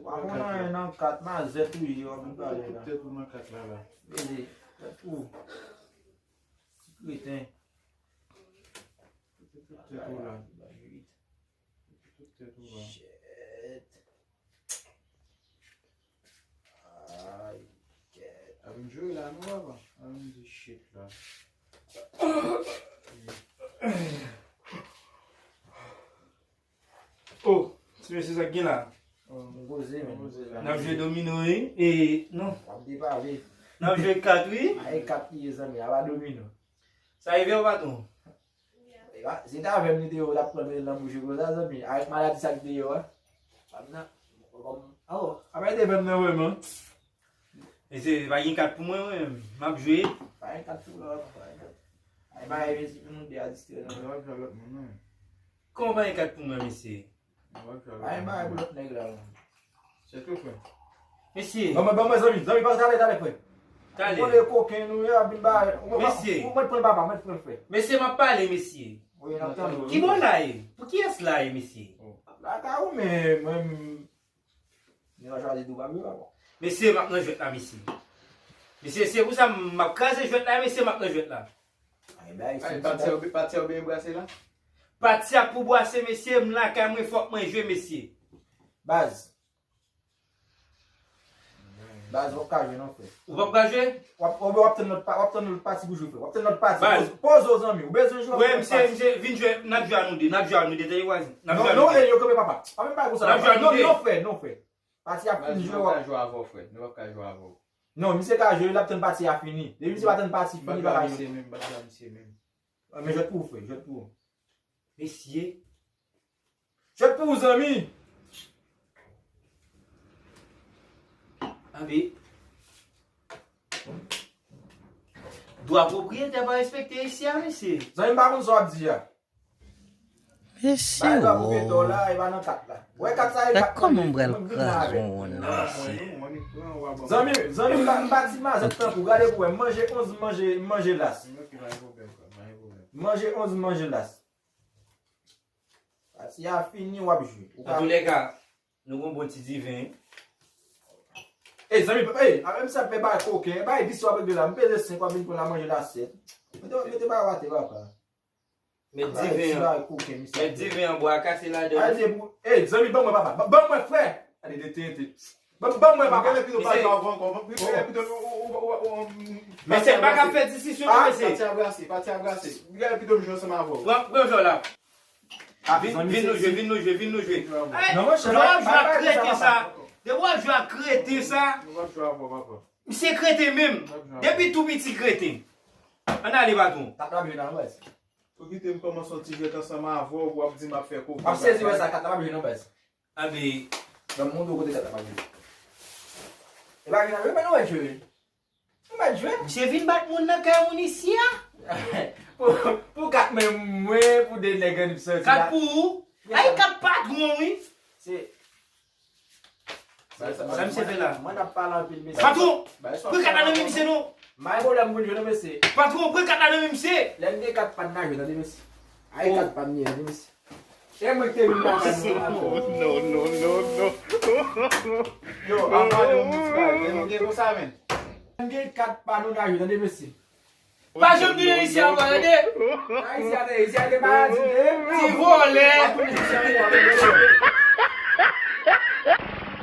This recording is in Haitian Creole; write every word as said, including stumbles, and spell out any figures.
Pa konn anyen nan kat, mazèt ou ye, w ap vin pale la. Tout tèt ou nan kat la la. Mele, tèt ou. Ti kreten. Tout tèt ou la. Tout tèt ou la. Shit. Ay, kèt. Ap vin jwe la, non, papa? Ap vin di shit la. Oh, ti mesye, sa k gen la? Oh, m poze, men. M poze la. N ap jwe domino, wi. E, non. W ap depave. N ap jwe kat, wi. A, e kat li ye, zanmi, a pa domino. Sa rive w, patwon? E pa, se t avè m li te yo, l ap pran men nan bouch li konsa, zanmi. Avèk maladi sa k te yo a. Pa m nan. Kòm, oh, apa li te fè m nan vrèman? Mesye, pa gen kat pou mwen, mwen menm. M ap jwe. Pa gen kat pou mwen, pa gen kat. Ay, bagay, mesye, pou nou de a distrè nan. Mwen ap jwe lòt moun, non. Kòman pa gen kat pou mwen, mesye? Mwen ap jwe lòt moun. Pa gen bagay pou lòt nèg la, non. Se tou, frè. Mesye. Ban mwen, ban mwen, zanmi. Zanmi, pa talè, talè, frè. Talè. Ou konnen koken nou ye, ap vin ba. Mesye. Ou mèt pran papa, mèt pran frè. Mesye, m ap pale, mesye. Wi, n ap tande w. Ki bò la ye? Pou kiyès la ye, mesye? Oh. Lakay ou, men mwen, m, nou va chwazi tou pa m yo, bon. Mesye, m ap nan jwèt la, mesye. Mesye, se pou sa m ap kraze jwèt la, mesye, m ap nan jwèt la. Ay, bay, ay, pati a, pati a oubyen brase la? Pati a pou brase, mesye, m lakay mwen, fòk mwen jwe, mesye. Baz. Baz, w ap ka jwe non, frè. Ou p ap ka jwe? W ap, w ap, w ap tann lòt pa-, w ap tann lòt pati pou jwe, frè. W ap tann lòt pati. Baz. Poze, poze w, zanmi. Ou bezwen jwe, w ap tann lòt pati. Wi, misye, misye, vin jwe, n ap jwe a nou de, n ap jwe a nou de, tande vwazen. N ap jwe a nou de. Non, non, e, yo kanpe papa. Pa menm bay konsa. N ap jwe a nou de. Non, non, frè, non, frè. Pati a fini jwe, w ap. Baz, nou p ap ka jwe avè w, frè. Nou p ap ka jwe avè w. Non, misye ka jwe, l ap tann pati a fini. Depi misye pa tann pati fini, li pa ka jwe. M pa jwe a misye menm, m pa jwe a misye menm. Ah, men jwèt pou ou, frè, jwèt pou ou. Mesye. Jwèt pou ou, zanmi. Anbe. Dwa pwopriyetè pa respekte isi a, mesye. Zanmi, m pa konn sa w ap di a. Mesye, bay dwa pwopriyetè w la, e pa nan kat la. Wè kat sa, e kat mwen, mwen vin la avè l. Gad kòman m pral kraze yon wonn nan, mesye. Zanmi, zanmi, m pa, m pa ti mazèt tankou, gade pou wè, m manje onz, m manje, m manje las. M manje onz, m manje las. Pati a fini, w ap jwe. Ou ka. Antoulèka, nou gon bon ti diven. Ey, zanmi, ey, avè m sa fè bay koken, bay visye w ap regle la. M peze senk, w ap vin pran la manje la sèt. Mete, mete bay w atè, papa. Mèt diven an. Bay koken, misye. Mèt diven an, bwa kase ladan. Ay, se pou, ey, zanmi, ban mwen, papa. Ban, ban mwen, frè. Gade de tenten. Ban, ban mwen, papa. Gade pito pa jwe avè w ankò. Gade pito ou, ou, ou, ou, ou, mesye, m pa ka fè diskisyon non, mesye. Pati a brase, pati a brase. Gade pito m jwe ansanm avè w. Pran, pran jò la. Ah, vin, vin nou jwe, vin nou jwe, vin nou jwe. Non, monchè, lè w ap jwe ak kreten sa, lè w ap jwe ak kreten sa, misye kreten menm. Depi tou piti kreten. Ann ale, patwon. Kat la ap jwe nan wès. Ou kite m kòmanse yon ti jwèt ansanm avè w, w ap di m ap fè koken. W ap sezi wè sa, kat la ap jwe nan wès. Anbe. Ban m montre w kote kat la ap jwe. E pa jwe nan wès, men nou wè jwe. Ou mèt jwe. Misye vin bat moun nan kay moun isi a. Pou, pou kat men mwen, pou de nèg ann soti la. Kat pou ou? Ay, kat patwon, wi. Se. Sa, sa, sa misye fè la? Mwen ap pale anpil, mesye. Patwon! Pran kat la nan men misye, non. M pa gen pwoblèm pou l jwe, non, mesye. Patwon, pran kat la nan men misye. Lè m gen kat pa n nan jwe, tande, mesye. Ay, kat pa n ye, tande, mesye. E mwen ki te vin pase nou. Non, non, non, non. Yo, apa nou moun ti bagay. Gen moun gen konsa, men. M gen kat pa nou nan jwe, tande, mesye. Pa janm vin isi ankò, tande. Ayisyen, tande, Ayisyen, te maladi, tande. Ti vòlè.